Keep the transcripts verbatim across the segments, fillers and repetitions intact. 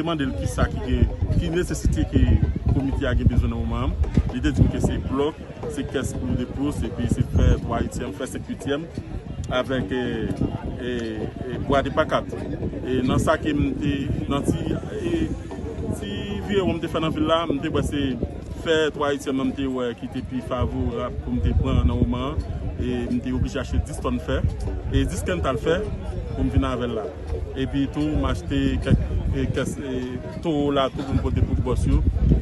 Te mande l kisa ki gen, ki nesesite ke komite a gen bezwen nan moman an. Li te di m ke se blòk, se kès pou depo, epi se fè twa ityèm, fè senk ityèm, avèk e, e, e bwa de pakat. E nan sa ke m te, nan ti, e, ti virewon m te fè nan vil la, m te wè se fè twa ityèm nan m te wè ki te pi favorab pou m te pran nan moman an. E m te oblije achte dis tòn fè, e dis kental fè pou m vin avè l la. Epi tou, m achte kèk e, kès e, towo la tou pou m pote pou bòs yo,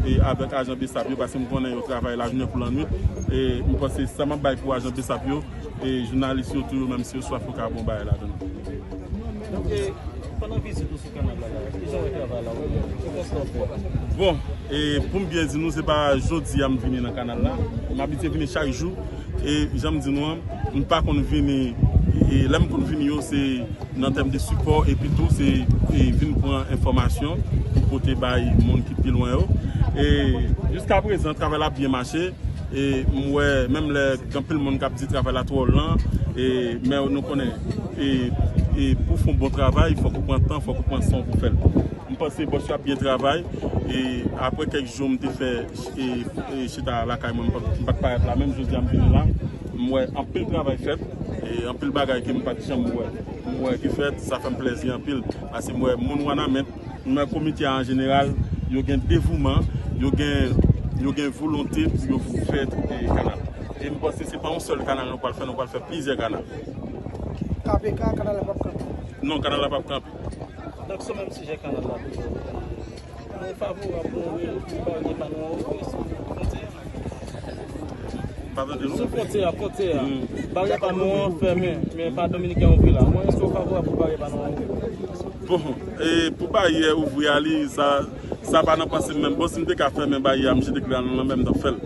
e avèk ajan besap yo, paske m konnen yo travay lajounen kou lannwit. E m panse sa m ap bay pou ajan besap yo, e jounalis yo tou, yo menm si yo swaf, yo ka bon bagay ladan. Donk, e, pandan vizit ou sou kanal la, la, kijan w wè travay la, ou menm? Ki konstat w fè? Bon, e pou m byen di nou, se pa jodi a m vini nan kanal la. M abitye vini chak jou. E jan m di nou an, m pa konn vini, e lè m konn vini yo, se nan tèm de sipò, epi tou, se e, vin pran enfòmasyon pou pote bay moun ki pi lwen yo. E jiska prezan, travay la ap byen mache. E m wè, menm lè gen anpil moun k ap di travay la twò lan, e, men nou konnen, e, e pou w fè yon bon travay, fòk ou pran tan, fòk ou pran san w pou w fè l. M panse bòs yo ap byen travay. E apre kèk jou m te fè e, e chita lakay mwen, m pa t, m pa t parèt la, menm jodi a m vini la, m wè anpil travay fèt, e anpil bagay ke m pa t janm wè, m wè ki fèt, sa fè m plèzi anpil, paske m wè moun Wanament, m wè komite a an jeneral, yo gen devouman, yo gen, yo gen volonte pou yo fè e, kanal. E m panse se pa yon sèl kanal nou pral fè, nou pral fè plizyè kanal. K P K, kanal la p ap kanpe. Non, kanal la p ap kanpe. Donk, sou menm sijè kanal la toujou, nou favorab pou nou ouvri barye pa nou an ouvri sou fwontyè a? M pa tande, non. Sou fwontyè a, fwontyè a. Hmm. Barye pa nou an fèmen, men pa Dominiken ouvri la. Mwen, èske w favorab pou barye pa nou an ouvri? Bon, e pou baryè ouvri a, li, sa, sa pa nan panse m menm. Bon, si m te ka fèmen baryè a, m jete kle a nan lanmè, m t ap fè l.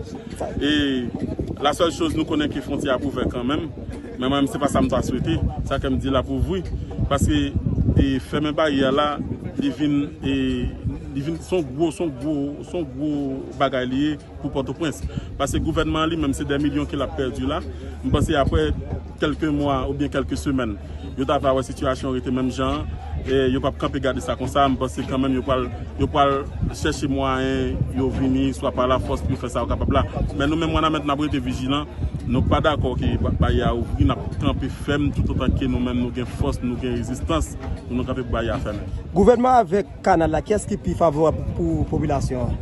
E la sèl choz nou konnen ke fwontyè a ap ouvè kanmenm. Men mwen menm, se pa sa m ta swete. Sa ke m di l ap ouvri. Paske e, fèmen baryè a la, li vin, e, li vin, se yon gwo, se yon gwo, se yon gwo bagay li ye pou Pòtoprens. Paske gouvènman an li menm, se dè milyon ke l ap pèdi la. M panse apre kèlke mwa oubyen kèlke semèn, yo ta va wè sitiyasyon rete menm jan an, e yo p ap kanpe gade sa konsa. M panse kanmenm yo pral, yo pral chèche mwayen yo vini, swa pa lafòs pou yo fè sa yo kapab la. Men nou menm, Wanament, n ap rete vijilan. Nou pa dakò ke ba-, baryè a ouvri, n ap kanpe fèm toutotan ke nou menm nou gen fòs, nou gen rezistans, pou nou kanpe pou baryè a fèmen. Gouvènman avèk kanal la, kiyès ki pi favorab pou popilasyon an?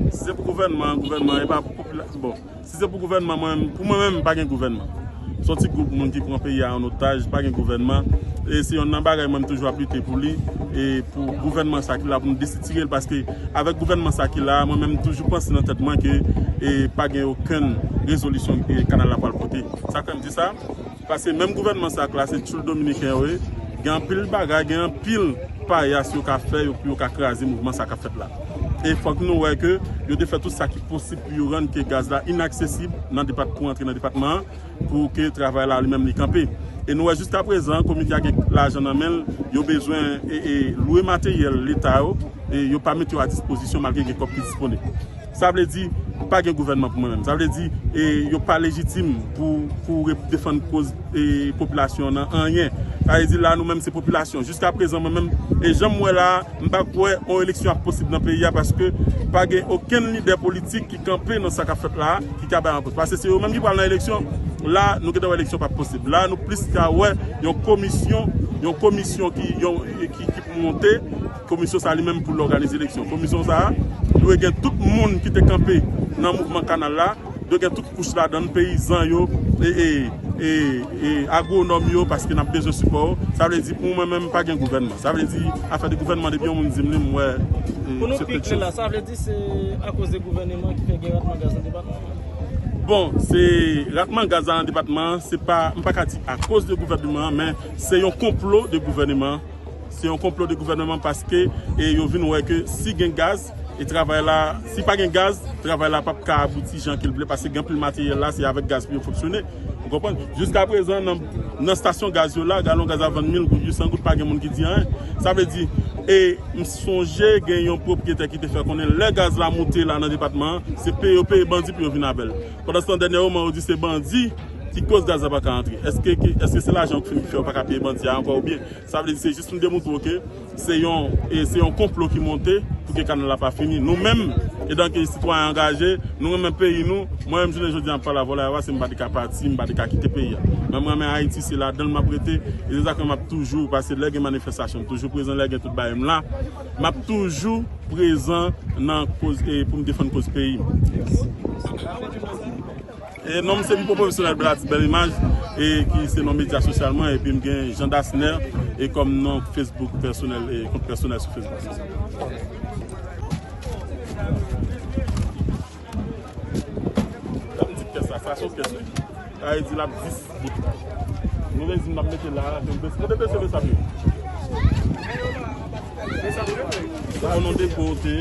Si se pou gouvènman, gouvènman, e pa pou popilasyon. Bon, si se pou gouvènman, mwen, pou mwen menm, pa gen gouvènman. Se yon ti gwoup moun ki pran peyi a an otaj, pa gen gouvènman. E se yonn nan bagay mwen m toujou ap lite pou li, e pou gouvènman sa ki la pou nou desitire l, paske avèk gouvènman sa ki la, mwen menm m toujou panse nan tèt mwen ke e pa gen okenn rezolisyon e kanal la pral pote. Sa fè m di sa, paske menm gouvènman sa k la, se tchoul dominiken yo ye. Gen anpil bagay, gen anpil payas yo ka fè yo pou yo ka kraze mouvman sa k ap fèt la. E fòk nou wè ke yo te fè tout sa ki posib pou yo rann ke gaz la inaksesib nan depat-, pou antre nan depatman an, pou ke travay la li menm li kanpe. E nou wè jiska prezan, komite a gen lajan nan men l, yo bezwen e, e lwe materyèl leta yo, e yo pa mete yo a dispozisyon malgre gen kòb ki disponib. Sa vle di, pa gen gouvènman pou mwen menm. Sa vle di, e, yo pa lejitim pou, pou re-, defann koz e, popilasyon an nan anyen. Sa vle di, la, nou menm, se popilasyon. Jiska prezan, mwen menm, e jan m wè la, m pa kwè yon eleksyon ap posib nan peyi a, paske pa gen okenn lidè politik ki kanpe nan sa k ap fèt la, ki ka bay yon pòz. Paske se yo menm ki pral nan eleksyon. La, nou gentan wè eleksyon p ap posib. La, nou plis ka wè yon komisyon, yon komisyon ki, yon, ki, ki pou monte, komisyon sa li menm pou l òganize eleksyon. Komisyon sa a dwe gen tout moun ki te kanpe nan mouvman kanal la, dwe gen tout kouch ladan l, peyizan yo, e, e, e, e agwonòm yo, paske n ap bezwen sipò yo. Sa vle di, pou mwen menm, pa gen gouvènman. Sa vle di, afè de gouvènman, depi yon moun di m li, m wè, e, se plen chèz. Pou nou pi klè la, sa vle di se akoz de gouvèneman ki fè gen ratman gaz nan depatman an? Bon, se ratman gaz la nan depatman an, se pa, m pa ka di akoz de gouvèneman an, men se yon konplo de gouvèneman an. Se yon konplo de gouvèneman paske, e, yo vin wè ke si gen gaz, e travay la, si pa gen gaz, travay la p ap ka abouti jan ke l vle, paske gen anpil materyèl la, se avèk gaz pou yo fonksyone. Ou konprann? Jiska prezan, nan, nan estasyon gaz yo la, galon gaz la vann mil goud, uit san goud, pa gen moun ki di anyen. Sa vle di, e m sonje gen yon pwopwetè ki te fè konnen lè gaz la moute la nan depatman an, se peye yo peye bandi pou yo vin avè l. Pandansetan, dènyèman, yo di se bandi Ki koz gaz la pa ka antre? Èske, èske se lajan ki fè yo pa ka peye bandi a ankò oubyen? Sa vle di se jis nou demontre w ke se yon, e se yon konplo ki monte pou ke kanal la pa fini. Nou menm, etanke sitwayen angaje, nou renmen peyi nou. Mwen menm, jounen jodi a, m ap pale avè w la, se m pa te ka pati, m pa te ka kite peyi a. Men mwen renmen Ayiti, se ladan l m ap rete. E se sa k fè m ap toujou pase, lè gen manifestasyon, m toujou prezan, lè gen tout bagay, m la. M ap toujou prezan nan koz, e pou m defann koz peyi m. E non m se Pipo Pwofesyonèl Black Bèl Imaj, e ki se non medya sosyal mwen, epi m gen Jean Dasner, e kòm non Facebook pèsonèl, e kont pèsonèl sou Facebook. L ap di kès la, sa se yon kès, wi. Sa vle di l ap dis bout. Nou vle di m ap mete la, ke m pese, kote pese mesap yo? Sa yo non depo te.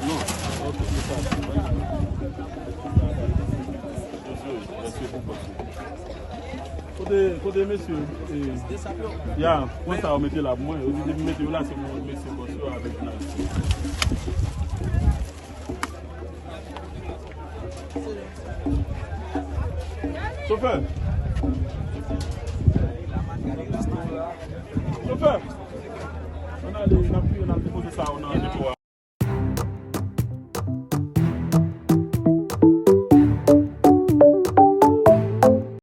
Non, ok, se sa. Kote, kote mesye? Ya, pran sa yo mete la pou mwen. Yo di depi mete yo la, se pou mesye bòs yo avèk nan. Chofè! Chofè! Ann ale, n ap fini, n ap depoze sa yo nan depo a.